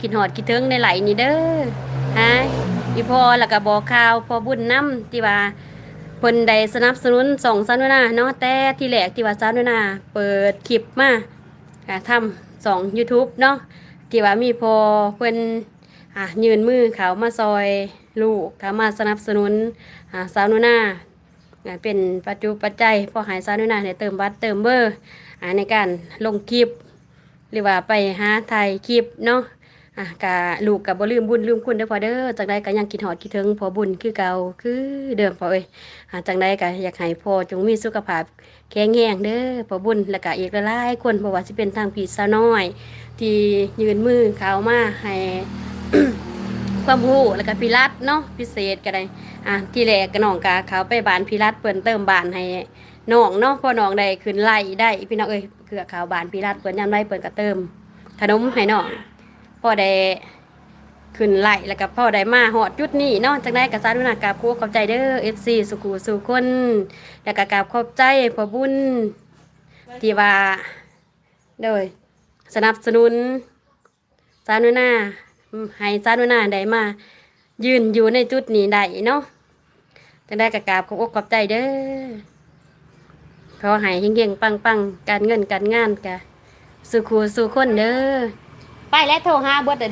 ຄິດຮອດຄິດເຖິງໃນໄລນີ້ເດີ. ຫາອີ່ພໍ່ ແລ້ວກໍບອກຂ່າວພໍ່ບຸນນຳ ທີ່ວ່າເພິ່ນໄດ້ສະໜັບສະໜູນຊ່ອງສາວໜູນາເນາະ, ແຕ່ທີແລກທີ່ວ່າສາວໜູນາເປີດຄລິບມາ ອ່າ ທຳຊ່ອງຢູທູບເນາະ ທີ່ວ່າມີພໍ່ເພິ່ນ ອ່າ ຍື່ນມືເຂົ້າມາຊ່ອຍລູກ ເຂົ້າມາສະໜັບສະໜູນ ອ່າ ສາວໜູນາ ອ່າ ເປັນປັດຈຸປັດໄຈ ພໍໃຫ້ສາວໜູນາໄດ້ເຕີມບັດເຕີມເບີ ອ່າ ໃນການລົງຄລິບ ຫຼືວ່າໄປຫາຖ່າຍຄລິບເນາະ. ອ່າ ກະ ລູກກະບໍ່ລືມບຸນລືມຄຸນເດີພໍ່ເດີ. ຈັ່ງໃດກະຍັງຄິດຮອດຄິດເຖິງພໍ່ບຸນຄືເກົ່າຄືເດີມພໍ່ເອີຍ. ອ່າ ຈັ່ງໃດກະຢາກໃຫ້ພໍ່ຈົ່ງມີສຸຂະພາບແຂງແຮງເດີພໍ່ບຸນ ແລ້ວກະອີກຫຼາຍໆຄົນ ບໍ່ວ່າຊິເປັນທາງພີ່ສາວນ້ອຍ ທີ່ຍື່ນມືເຂົ້າມາໃຫ້ ຄວາມຮູ້ ແລ້ວກະພີ່ລັດເນາະ ພິເສດກະໄດ້. ອ່າ ທີແລກກະ ນ້ອງກະເຂົ້າໄປບ້ານພີ່ລັດ ເພິ່ນເຕີມບ້ານໃຫ້ນ້ອງເນາະ ພໍນ້ອງໄດ້ຂຶ້ນໄລໄດ້ພີ່ນ້ອງເອີຍ. ເພື່ອເຂົ້າບ້ານພີ່ລັດເພິ່ນ ຍາມໃດເພິ່ນກໍເຕີມຂະໜົມໃຫ້ນ້ອງ ພໍໄດ້ຂຶ້ນໄລ ແລ້ວກໍພໍໄດ້ມາຮອດຈຸດນີ້ເນາະ. ຈັ່ງໃດກໍສາທຸນະ ກາບຂອບໃຈເດີ ເອັຟຊີ ສູ່ຄູ່ສູ່ຄົນ ແລ້ວກໍກາບຂອບໃຈພໍ່ບຸນທີ່ວ່າ ໂດຍ ສະໜັບສະໜູນ ສາວໜູນາ ໃຫ້ສາວໜູນາໄດ້ມາຢືນຢູ່ໃນຈຸດນີ້ໄດ້ເນາະ. ຈັ່ງໃດກໍກາບຂອບອົກຂອບໃຈເດີ. ຂໍໃຫ້ເຮັງໆປັງໆ ການເງິນການງານກະສູ່ຄູ່ສູ່ຄົນເດີ. ໄປແລ້ວ ໂທຫາເບິດແລ້ວເດ້.